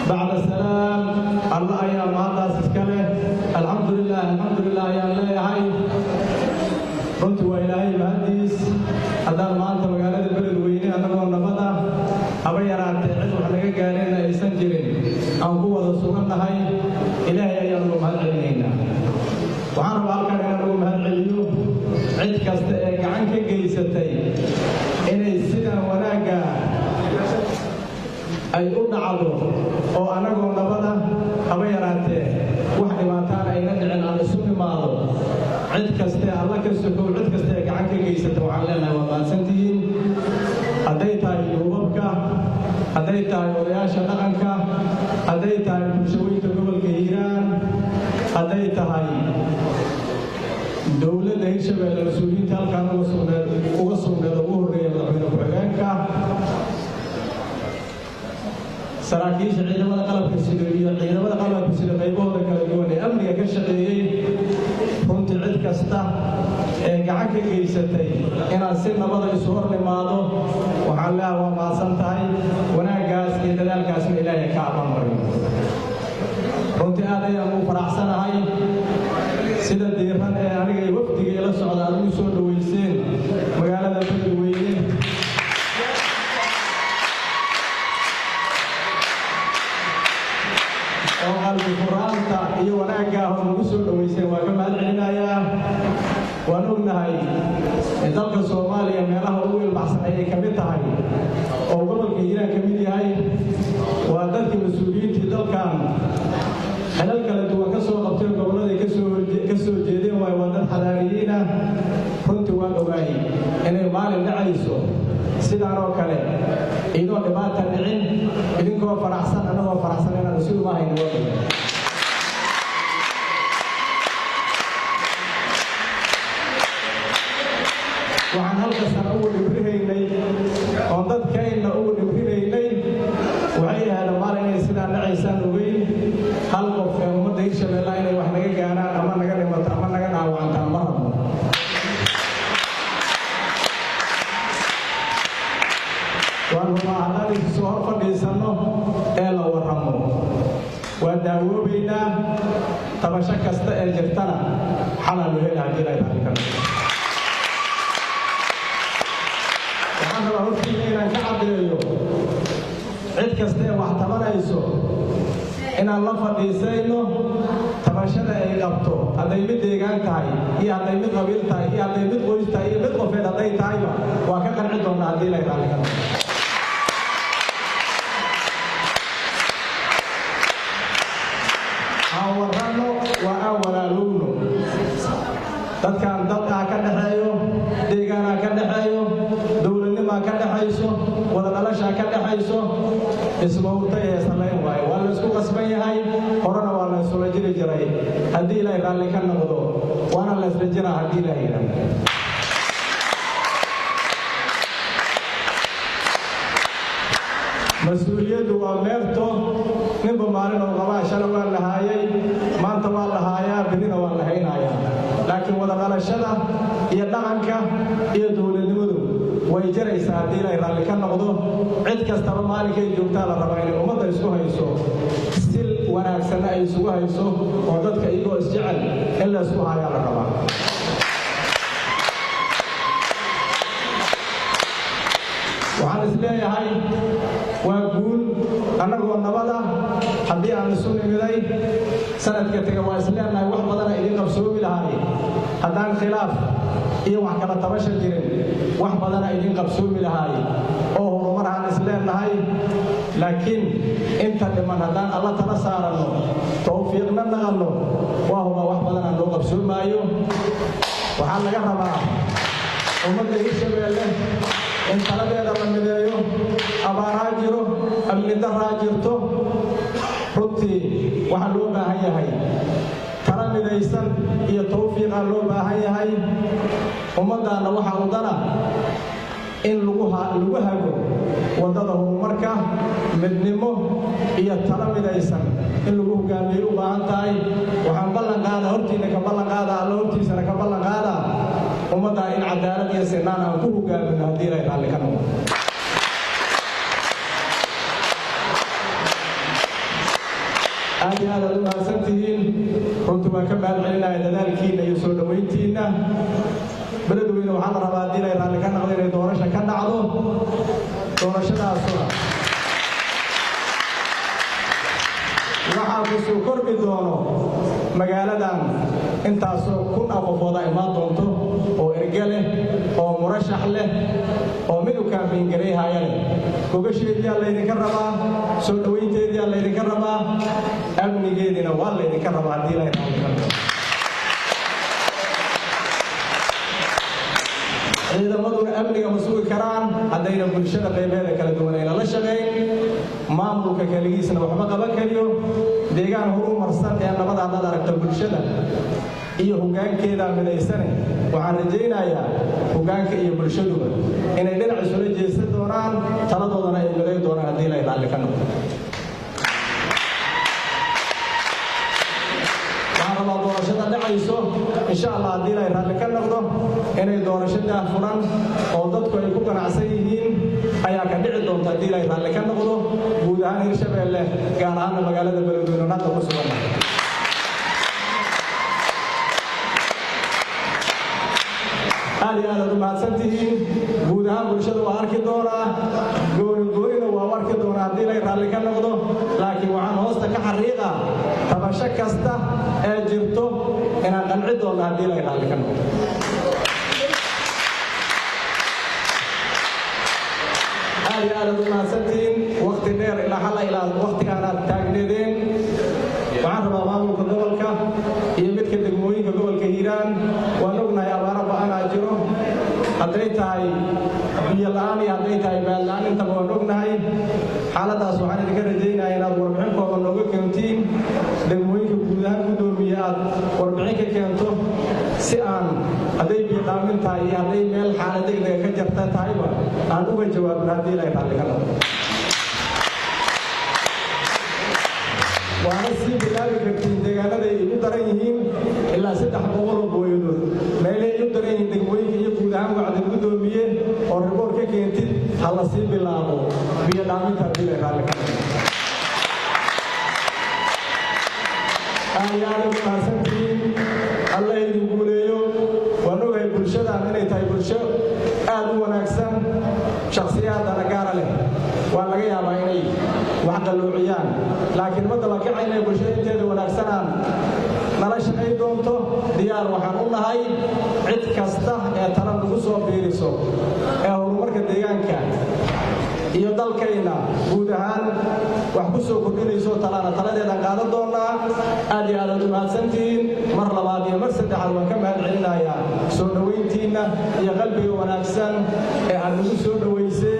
Bacda salaam, Alla ayaa mahaddaas iska leh. Alxamdulilah, alxamdulilah ayaan leeyahay. Runtii waa Ilaahay mahaddiis haddaan maanta magaalada Beledweyne annagoo nabad ah, haba yaraatee cid wax naga gaareenna aysan jirin, aan ku wada sugannahay. Ilaahay ayaan ugu mahad celinaynaa. Waxaan rabaa halkan inaan ugu mahad celiyo cid kasta ee gacan ka geysatay inay sidan wanaagga ay u dhacdo, oo annagoo nabada, haba yaraatee wax dhibaataan ayna dhicin, aan isu nimaado. Cid kaste, Alla ka sokow, cid kasta ee gacan ka geysata waxaan leenahay waa mahadsantihiin. Hadday tahay duubabka, hadday tahay odayaasha dhaqanka, hadday tahay bulshooyinka gobolka Hiiraan, hadday tahay dowladda Hirshabeelle, mas-uuliyiinta halkaan uga sugneed ugu horreeya madaxweyne ku-xigeenka, saraakiisha ciidamada qalabka sida iyo ciidamada qalabka sida qaybahooda kala duwan ee amniga ka shaqeeyey, runtii cid kasta ee gacan ka geysatay inaan si nabada isu hor nimaado waxaan leeyahay waa mahadsan tahay. Wanaaggaas iyo dadaalkaasna Ilaahay ka abaalmariyo. Runtii aad ayaan ugu faraxsanahay sida diiran ee aniga iyo wafdiga ila socda aad ugu soo dhoweyseen magaalada Beledweyne. Oo qalbi furaanta iyo wanaagga oo nagu soo dhoweyseen waa ka mahad celinayaa. Waan ognahay dalka Soomaaliya meelaha ugu ilbaxsan ayay ka mid tahay, oo gobolka Hiiraan ka mid yahay. Waa dadkii mas-uuliyiintii dalkan xilal kala duwan ka soo qabtay gobolladay ka soo jeedeen waayo. Waa dad xadaariyiin ah. Runtii waan ogaay inay maalin dhacayso sidaan oo kale, iyadoo dhibaata dhicin, idinkoo faraxsan, annagoo faraxsan, inaan isu imahayno waa ogaay. Waxaan halka sana ugu dhibrinaynay oon dadkayna ugu dhibrinaynay waxay ahayd maalin inay sidaan dhacaysaan ogeyn. Hal qof ee ummadda Hirshabeella inay wax naga gaaraan ama naga dhimato ama naga dhaawacantaan ma rabno. Waan hubaa haddaan isu soo hor fadhiisanno ee la warramo, waa daawoobaynaa. Tabasho kasta ee jirtana xalaa loo heli haddii la raalli ka noqdo. Waxaan rabaa hortiina inaan ka caddeeyo cid kasta ee wax tabanayso inaan la fadhiisayno. Tabashada ay qabto, hadday mid deegaan tahay iyo hadday mid qabiil tahay iyo hadday mid qoys tahay iyo mid qofeed hadday tahayba, waa ka qanci doonnaa haddii la raalli ka noqdo. Aan warranno, waa aan walaalowno. Dadkan dad ah ka dhexeeyo, deegaanaa ka dhexeeyo, dowladnimaa ka dhexayso, wada dhalashaa ka dhexayso. Ismawtay ee sallayn waayo waa laysku qasban yahay. Horena waa la ysula jiri jiray haddii Ilaahay raalli ka noqdo, waana la ysla jiraa haddii Ilaahay yidhaahdo. Mas-uuliyaddu waa meerto, ninba maalin oo qabaa. Shala waa lahaayay, maanta waa lahaayaa, birrina waa la haynayaa, laakiin wada dhalashada iyo dhaqanka iyo dowladnimadu way jaraysaa haddii Ilaahay raalli ka noqdo. Cid kastaba maalinkay joogtaa la rabaa inay ummadda isku hayso, si wanaagsanna ay isugu hayso, oo dadka iyagoo isjecel in la isku hayaa la rabaa. Waxaan is leeyahay waa guul annagoo nabada haddii aan isu nimiday. Sanadka tega waa is leenahay wax badana idiin qabsoomi lahay haddaan khilaaf iyo wax kala tabasha jirin, wax badana idiin qabsoomi lahaay oo horumar aan is leenahay. Laakiin inta dhiman haddaan Alla tala saaranno, tawfiiqna naqanno, waa hubaa wax badanaa noo qabsoomaayo. Waxaa laga rabaa ummadda Hirshabeelle in taladeeda la mideeyo. Abaaraa jiro, amni daraa jirto. Runtii waxaa loo baahan yahay tala midaysan iyo tawfiiqaa loo baahan yahay. Ummaddaanna waxaa udana in lagu hago waddada horumarka, midnimo iyo tala midaysan in lagu hogaamiyey u baahan tahay. Waxaan ballan qaada, hortiinna ka ballan qaada, Alla hortiisana ka ballan qaada, ummaddaa in cadaalad iyo sinaan aan ku hogaamino haddii Ilaahay raalli ka noqdo. Aad iyo aad aad u mahadsantihiin. Runtii waan ka mahad celinaya dadaalkiinna iyo soo dhowayntiinna. Beledweyne waxaa la rabaa, haddii lay raalli ka noqdo, inay doorasho ka dhacdo. Doorashadaasuna waxaa ku soo kordhi doono magaaladan intaasoo kun ah qofooda imaan doonto, oo erge leh, oo murashax leh, oo mid u kaambiingarayhaya leh. Gogasheediyaa laydinka rabaa, soo dhowaynteediyaa laydinka rabaa, amnigeediina waa laydinka rabaa, haddii lay raalli ka noqdo. Ciidamaduna amniga ma sugi karaan haddayna bulshada qaybeeda kala duwan ayna la shaqayn. Maamulka keligiisna waxba qaban kariyo. Deegaan horu marsan ee nabada haddaad aragto, bulshada iyo hoggaankeeda midaysane. Waxaan rajaynayaa hoggaanka iyo bulshaduba inay dhinac isula jeesan doonaan, taladoodana ay miday doonaan, haddii lay raalli ka noqdo. Waxaan rabaa doorashada dhacayso, insha Allah, haddii lay raalli ka noqdo, inay doorasho daahfuran oo dadku ay ku qanacsan yihiin ayaa ka dhici doonta, haddii lay raalli ka noqdo, guud ahaan Hirshabeelle, gaar ahaanna magaalada Beledweyne hadda ku suganna. Aad iyo aad aad u mahadsantihiin. Guud ahaan bulshada waa arki doonaa, gooni goonina waa u arki doonaa, haddii lay raalli ka noqdo. Laakiin waxaan hoosta ka xariiqa, tabasho kasta ee jirto inaan qanci doonno, haddii lay raalli ka noqdo. Aad iyo aad aad u mahadsantihiin. Waqti dheer ilaa xalla ilaa waqtigaanaad taagneedeen. Waxaan rabaa maamulka gobolka iyo midka degmooyinka gobolka Hiiraan, waan ognahay abaaro ba'anaa jiro, hadday tahay biyo la'aan iyo hadday tahay baad la'aan intaba waan ognahay xaaladdaas. Waxaan idinka rajaynayaa inaad warbixin kooban nooga keentiin degmooyinka guud ahaan, guddoomiye, aad warbixin ka keento, si aan hadday biyo dhaamin tahay iyo hadday meel xaalad degdega ka jarta tahayba aan uga jawaabno, haddii ilaahay raalli ka noqdo. Waana sii bilaabi kartiin deegaanada ay igu daran yihiin, ilaa 300 oo booyadood meelay igu daran yihiin degmooyinka iyo guud ahaan wacdi, guddoomiye, oo riboor ka keentid, ha la sii bilaabo biyo dhaaminta, haddii ilaahay raalli ka noqdo. Aad iyo aad ugu mahadsantihiin. Alla idin guuleeyo. Waan ogahay bulshadan inay tahay bulsho aad u wanaagsan. Shakhsiyaadana gaara leh waa laga yaabaa inay wax qalloociyaan, laakiin ma dabakacaynay. Bulshada inteeda wanaagsanaan nala shaqay doonto. Diyaar waxaan u nahay cid kasta ee tala nagu soo biiriso ee horumarka deegaanka iyo dalkayna guud ahaan wax ku soo kordhinayso, talana taladeedan qaadan doonnaa. Aad iyo aad aad u mahadsantihiin. Mar labaad iyo mar saddexaad waan ka mahad celinayaa soo dhowayntiinna iyo qalbiga wanaagsan ee aad nagu soo dhowayseen.